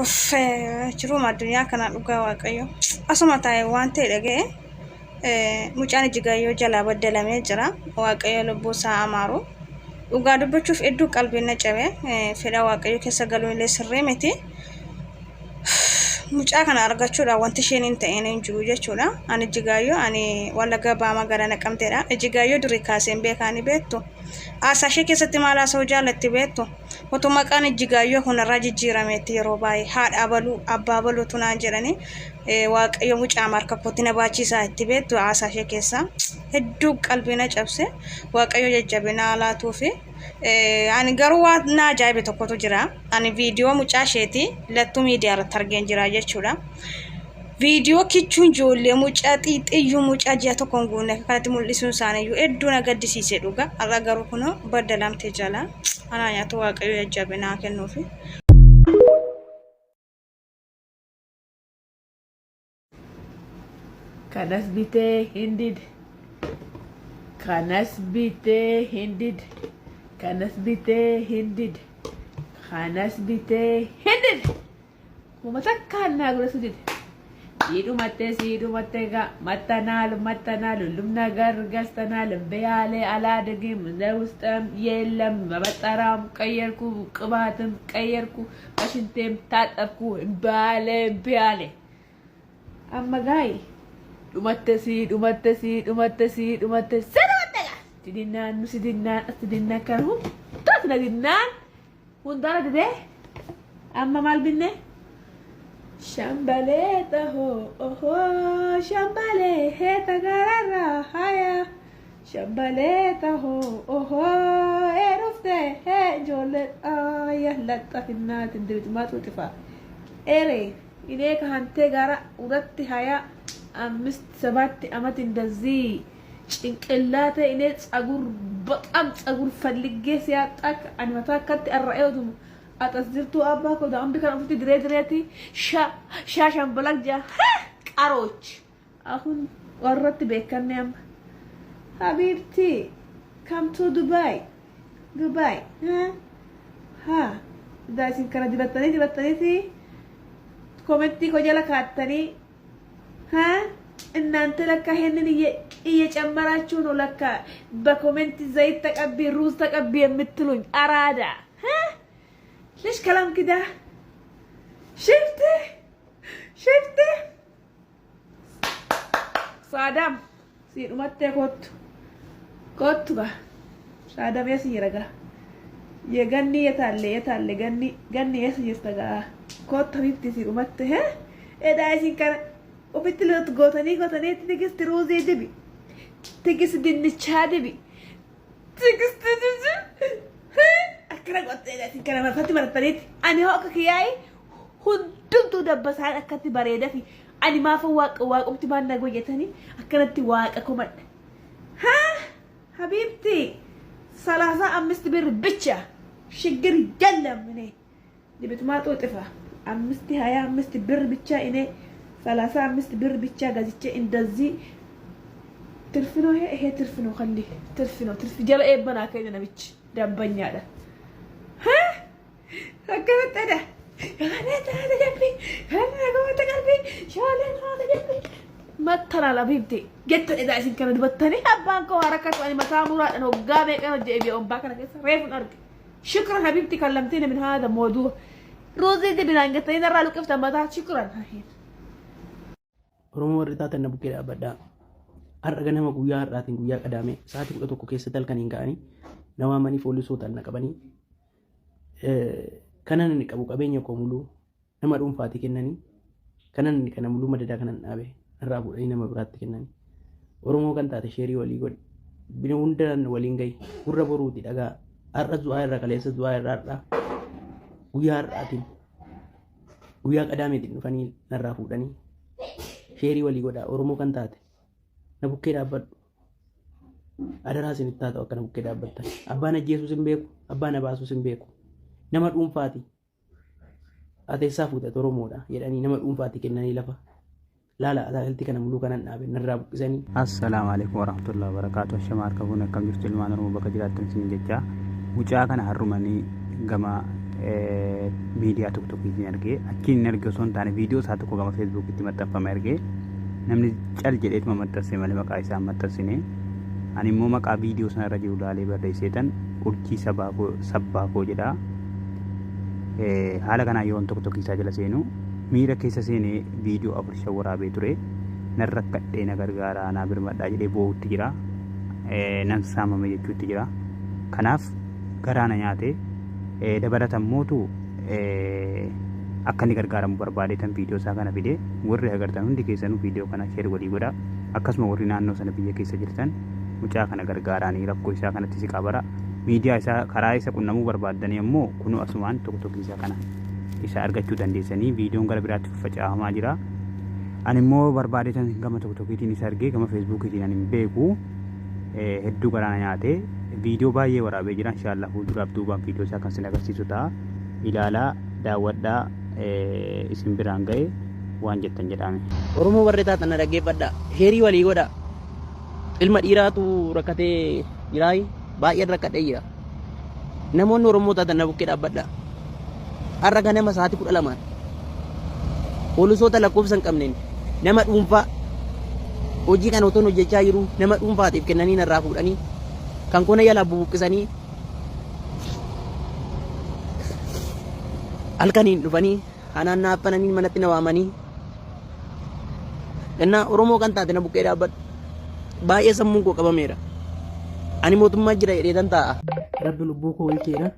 Uff jiruuma addunyaa kanaa dhugaa waaqayyo. Asuma taa'e waan ta'e dhaga'e mucaan Ijjigaayyoo jalaa baddalamee jira. Waaqayyo lubbuu isaa amaaru. Dhugaa dubbachuuf hedduu qalbiin na cabe. Fedha waaqayyo keessa galuun illee sirrii miti. Mucaa kana argachuudhaan wanti isheen hin ta'in hin jiru jechuudha. Ani Ijjigaayyoo ani Wallagga Bahaa magaalaa Naqamteedha. Ijjigaayyoo durii kaasee hin beekaani beektu. Haasaa ishee keessatti maal haasa'uu jaallatti beektu? Otoo maqaan Ijjigaayyoo kun narraa jijjiirameetti yeroo baay'ee haadha abaluu abbaa abaluutu naan jedhanii waaqayyo mucaa harka kootti na baachisaa itti beektu haasaa ishee keessaa hedduu qalbii na cabse waaqayyo jajjabina laatuufi. Ani garuu waan na ajaa'ibe tokkotu jira. Ani viidiyoo mucaa isheeti lattuu miidiyaa irratti argeen jira jechuudha. Viidiyoo kichuun ijoollee mucaa xixiyyuu mucaa ji'a tokko hin guunne akka kanatti mul'isuun isaaniiyyuu hedduu na gaddisiise dhuga. Har'a garuu kunoo baddalamte jala. Anaa nyaatu waaqayyo jajjabina haa kennuufi. Kanas bitee hin dide. Kanas bitee hin dide. Kanas bitee hin dide. Kanas bitee hin dide. Kuma takkaan naa godhatu dide. Sii dhumatte sii dhumatte gaa mattanaal mattanaal ሁሉም ነገር ገዝተናል እምቢ አለ አላድግም ለውስጥም የለም መበጠራም ቀየርኩ ቅባትም ቀየርኩ በሽንቴም ታጠብኩ እምቢ አለ እምቢ አለ amma gaayi dhumatte sii dhumatte sii dhumatte sii dhumatte sii dhumatte gaa si dinnaan nu si dinnaan as si dinnaan kan hundaas na dinnaan hundaana didee amma maal binne shambalee hoo ohoo shambalee heeta gararraa haya shambalee hoo ohoo ee dhufte hee ijoollee aya laxxafinnaatin dibitumaa xuuxifaa ere እኔ ከአንተ ጋር ሁለት ሀያ አምስት ሰባት አመት እንደዚህ ጭንቅላቴ እኔ ጸጉር በጣም ጸጉር ፈልጌ ሲያጣ አንመታ ከት አራኤቱ አጠስድርቱ አባ ኮዳ አምቢ ከን ኦፊቲ ድሬ ድሬቲ ሻ ሻ ሸምበላክ ጃ ቀሮች አሁን ወረት ቤከኔም ሀቢብቲ come to ዱባይ ዱባይ ሀ ዳሲን ከነ dibattanii dibattaniiti komentii koo jala kaattanii ሀ እናንተ ለካ ይሄንን እየጨመራችሁ ነው ለካ በኮሜንት ዘይት ተቀቢ ሩዝ ተቀቢ የምትሉኝ አራዳ ليش كلام كده شفتي شفتي saadam si dhumattee kottu kottu ga saadam eessa jira ga የገኒ የታለ የታለ ገኒ ገኒ eessa jirta gaa kottu habibti si dhumatte he edaa isin kana ofitti loltu gootanii gootanii tigist ruuzii dibi tigist dinnichaa dibi tigist akkana gootee edaa isin kana marfatti marattaniiti ani hoo akka kiyyaayi hundumtuu dabbasaan akkatti bareeda fi ani maafa waaqa waaqumti maan na goyyatanii akkanatti waaqa komadha haa habibti ሰላሳ አምስት ብር ብቻ ችግር የለም። እኔ ድብትማጡ ጥፋ አምስት ሀያ አምስት ብር ብቻ እኔ 35 ብር ብቻ ገዝቼ እንደዚህ ትርፍ ነው። ይሄ ትርፍ ነው። ከሊ ትርፍ ነው። ትርፍ ጀለ ኤበና ከኝ ነብች ደንበኛለ አከመጠደ መተናል አቢብቴ jettan edaa isin kana dibattanii abbaan koo harakatu ani mataa muraadhaan hoggaa meeqan hojjee biyya ombaa kana keessa reefun arge shukran habibti kallamtiin min haada mooduu ruuzii dibinaan jettanii narraa luqiftan mataa shukran. Oromoo warri taatan na bukkee dhaabbadhaa. Har'a ganama guyyaa har'aatiin guyyaa qadaamee sa'aatii 11 keessatti halkaniin ka'anii na waamanii poolisootaan na qabanii kanan inni qabu qabeenya koo muluu nama dhuunfaatii kennanii kanan inni kana muluu madadaa kanan dhaabe irraa fuudhanii nama biraatti kennanii. Oromoo kan taate sheerii walii godhi. Bina hundaan waliin gahi. Gurra boruuti dhagaa. Har'a du'aa irra kaleessa du'aa irra har'a guyyaa har'aatiin guyyaa qadaameetiin dhufanii narraa fuudhanii sheerii walii godhaa. Oromoo kan taate na bukkee dhaabbadhu. Adaraa isinitti haa ta'u akka na bukkee dhaabbattan. Abbaan ajjeesuus hin beeku, abbaan abaasuus hin beeku. Nama dhuunfaati. Ati eessaa fuute Oromoodha jedhanii nama dhuunfaati kennanii lafa. Laala ataakiltii kana muluu kanan dhaabe narraa buqqisanii. Assalaamu alaikum warahmatullahi wabarakatuh. Ashama harka fuune akkam jirtu ilmaan Oromoo bakka jiraattan isin jecha mucaa kana har'umanii gama Miidiyaa tokko tokkotiin argee, achiin hin arge osoo hin taane, viidiyoo isaa tokko gama Feesbuukitti maxxanfame argee, namni cal jedheetuma maxxanse malee maqaa isaa hin maxxansine. Ani immoo maqaa viidiyoo sanarra jiru laalee barreesseetan Urjii Sabbaa koo jedha. Haala kanaan yeroon tokko tokko isaa jala seenu miira keessa seenee viidiyoo 4-5 waraabee ture. Nan rakkadhee, na gargaaraa, naa birmadhaa jedhee boo'utti jira. Nan saamame jechuutti jira. Kanaaf garaa na nyaate. Dabalata immootu akka inni gargaaramu barbaadeetan viidiyoo isaa kana fide. Warri agartan hundi keessanuu viidiyoo kana share walii godhaa. Akkasuma warri naannoo sana biyya keessa jirtan mucaa kana gargaaraanii rakkoo isaa kanatti siqaa bara. Miidiyaa isaa karaa isa qunnamuu barbaaddanii ammoo kunoo asumaan tokko tokko isaa kana isa argachuu dandeessanii, viidiyoon gara biraatti faffacaafamaa jira. Ani immoo barbaadeetan gama tokko tokkiitiin isa argee, gama Feesbuukiitiin ani hin beeku. Hedduu garaa na nyaate. Viidiyoo baay'ee waraabee jira. Inshaallah fuulduraaf duubaan viidiyoo isaa kan isin agarsiisu ta'a. Ilaalaa, daawwadhaa, isin biraan ga'e waan jettan jedhaame. Oromoo warri taatan na dhaggeeffadhaa. Sheerii walii godhaa. Ilma dhiiraatu rakkatee jiraayi. Baay'een rakkadhee jira. Namoonni Oromoo taatan na bukkee dhaabbadhaa. Har'a ganama sa'aatii 12n poolisoota lakkoofsa hin qabneen nama dhuunfaa hojii kana otoon hojjechaa jiru nama dhuunfaatiif kennanii narraa fuudhanii kan kona yala bubuqqisanii halkaniin dhufanii anaan na affananii manatti na waamanii. Innaa Oromoo kan taate na bukkee dhaabbadhu. Baay'ee sammuun koo qabameera. Ani mootummaa jira jedhee tan taa'a. Rabbi lubbuu koo oolcheera.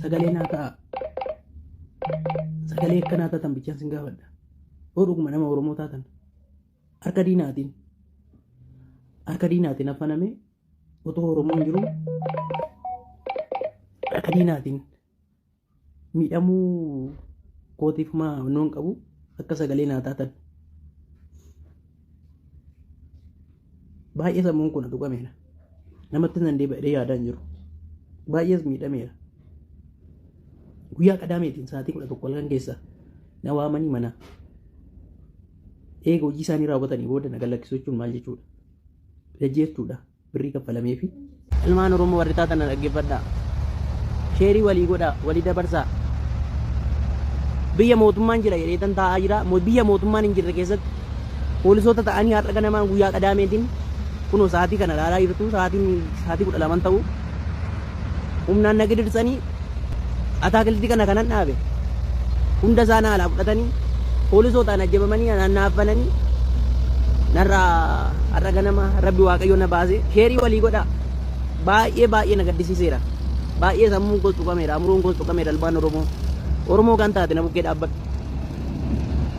Sagalee naa ta'a. Sagalee akkanaa taatan bichaan sin gaafadha. Yoo dhuguma nama Oromoo taatan harka diinaatiin affaname otoo Oromoon jiru harka diinaatiin miidhamuu kootiif maa noon qabu akka sagalee naa taatan. Baay'ee sammuun kun tuqameera. Namatti nan deebi'ee yaadaa hin jiru. Baay'ees miidhameera. Guyyaa qadaameetiin sa'aatii 11 halkan keessa na waamanii mana. Eega hojii isaanii raawwatanii booda na galakkisuu jechuun maal jechuudha? Jajjeechuudha. Birrii kaffalameefi. Ilmaan Oromoo warri taatan na dhaggeeffadhaa. Sheerii walii godhaa, walii dabarsaa. Biyya mootummaan jira jedhee tan taa'aa jira. Biyya mootummaan hin jirre keessatti poolisoota ta'anii har'a ganamaan guyyaa qadaameetiin kunoo sa'aatii kana ilaalaa jirtu, sa'aatiin sa'aatii 12 ta'u humnaan na gidirsanii ataakiltii kana kanan dhaabe hunda isaa na alaa fudhatanii poolisootaan ajjabamanii anaan na affananii narraa har'a ganama Rabbi Waaqayyo na baase. Sheerii walii godhaa. Baay'ee baay'ee na gaddisiiseera. Baay'ee sammuun koos tuqameera, amuroon koos tuqameera. Ilmaan Oromoo, Oromoo kan taate na bukkee dhaabbadhu.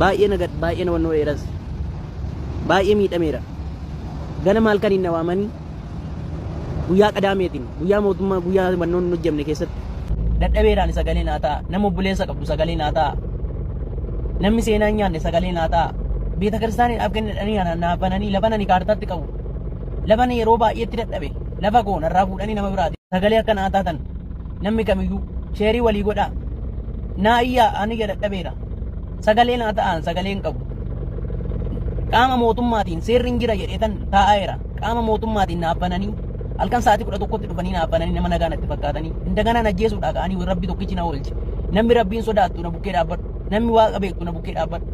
Baay'ee na gad baay'ee na wannoo dheeras. Baay'ee miidhameera. Ganama halkaniin na waamanii guyyaa qadaameetiin, guyyaa mootummaa, guyyaa wannoon hin hojjemne keessatti. Dadhabeeraan sagalee naa ta'a. Nama obboleessa qabdu sagalee naa ta'a. Namni seenaa hin nyaanne sagalee naa ta'a. Beeta kiristaaniidhaaf kennedhanii na bananii lafa ani kaartaatti qabu. Lafa ani yeroo baay'eetti dadhabe. Lafa koo narraa fuudhanii nama biraati. Sagalee akka naa taatan namni kamiyyuu sheerii walii godhaa. Naa iyyaa, ani iyya dadhabeera. Sagalee naa ta'an, sagalee hin qabu. Qaama mootummaatiin seerri hin jira jedhee tan taa'eera. Qaama mootummaatiin naaf bananii halkan sa'aatii 11tti dhufanii naaf bananii nama nagaa natti fakkaatanii indaganaan ajjeesuudhaa ka'anii Rabbi tokkichi na oolche. Namni Rabbiin sodaattu na bukkee dhaabbadhu. Namni Waaqa beektu na bukkee dhaabbadhu.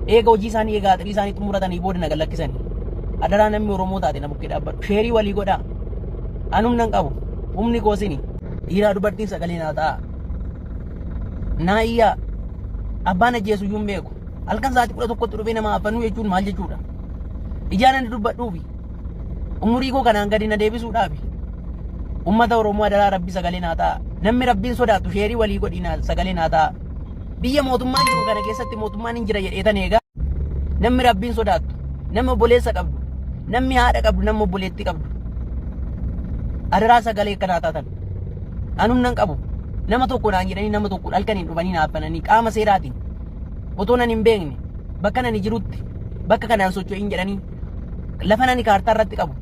Eega hojii isaanii, eega haxirii isaanii xumuratanii booda na gallakkisanii. Adaraa namni Oromoo taate na bukkee dhaabbadhu. Sheerii walii godhaa. An humna hin qabu. Humni koo sini. Dhiiraa dubartiin sagalee naa ta'a. Naa iyyaa. Abbaan ajjeesu iyyuu hin beeku. Halkan sa'aatii 11tti dhufee nama affanuu jechuun maal jechuudha? Ijaan ani dubbadhuufi. Umurii koo kanaan gadi na deebisuudhaafi. Uummata Oromoo, adaraa Rabbi sagalee naa ta'a. Namni Rabbiin sodaattu sheerii walii godhii naa sagalee naa ta'a. Biyya mootummaan jiru kana keessatti mootummaan hin jira jedhee tan eegaa. Namni Rabbiin sodaattu, namni obboleessa qabdu, namni haadha qabdu, namni obboleettii qabdu. Adaraa sagalee akkanaa taatan. An humna hin qabu. Nama tokko naan jedhanii nama tokko halkaniin dhufanii naaf bananii qaama seeraatiin otoo nan hin beekne bakka nani jirutti bakka kanaan socho'in jedhanii lafa nani kaartaa irratti qabu,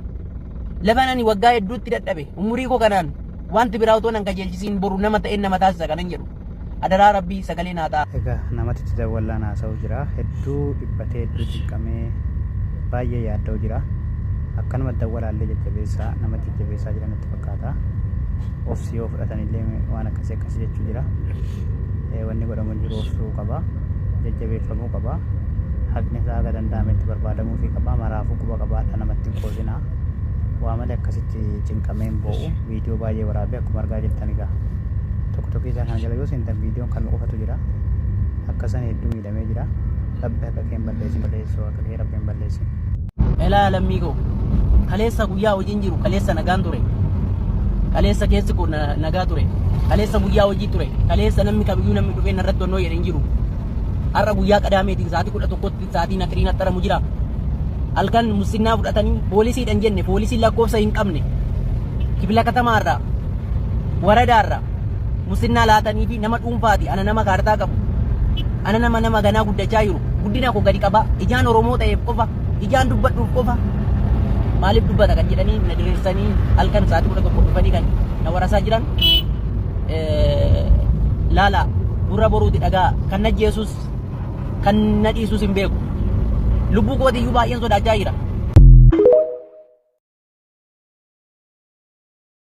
lafa nani waggaa hedduutti dadhabe, umurii koo kanaan wanti biraa otoo nan kajeelchisiin boru nama ta'een nama taasisa kanan jedhu, adaraa Rabbii sagalee naa ta'a. Egaa namatti itti dawwallaan haasa'u jira. Hedduu dhiphatee, hedduu cinqamee, baay'ee yaadda'u jira. Akkanuma dawwalaallee jajjabeessaa, nama jajjabeessaa jira natti fakkaata. Obsi yoo fudhatan illee waan akkasii akkasii jechuu jira. Wanni godhamu jiru obsuu qaba. Jajjabeeffamuu qaba. Haqni isaa haga danda'ametti barbaadamuufii qaba. Maraafuu quba qabaadha namatti hin qoosinaa. Waa malee akkasitti cinqamee hin boo'u. Viidiyoo baay'ee waraabee akkuma argaa jirtan egaa. Tokko tokko isaa kana jala yoo seentan viidiyoon kan qofatu jira. Akkasan hedduu miidhamee jira. Rabbi haqa kee hin balleessin balleessuu haqa kee rabbi hin balleessin. Elaa lammii koo kaleessa guyyaa hojiin jiru kaleessa nagaan ture. Kaleessa keessi koo nagaa ture. Kaleessa guyyaa hojii ture. Kaleessa namni kamiyyuu namni dhufee narratti onnoo jedhe hin jiru. Har'a guyyaa qadaameetiin sa'aatii 11tti sa'aatii naqriin axxaramu jira. Halkan musinnaa fudhatanii poolisiidhan jenne poolisiin lakkoofsa hin qabne. Kifila katamaarraa waradaarraa musinnaa laatanii fi nama dhuunfaati ana nama kaartaa qabu. Ana nama nama ganaa guddachaa jiru. Guddina koo gadi qabaa ijaan Oromoo ta'eef qofa ijaan dubbadhuuf qofa maaliif dubbata kan jedhanii na diriirsanii halkan sa'aatii 11 dhufanii kan na warasaa jiran laala gurra boruuti dhagaa kan na jeesus kan na dhiisus hin beeku. Lubbuu kootiyyuu baay'een sodaachaa jira.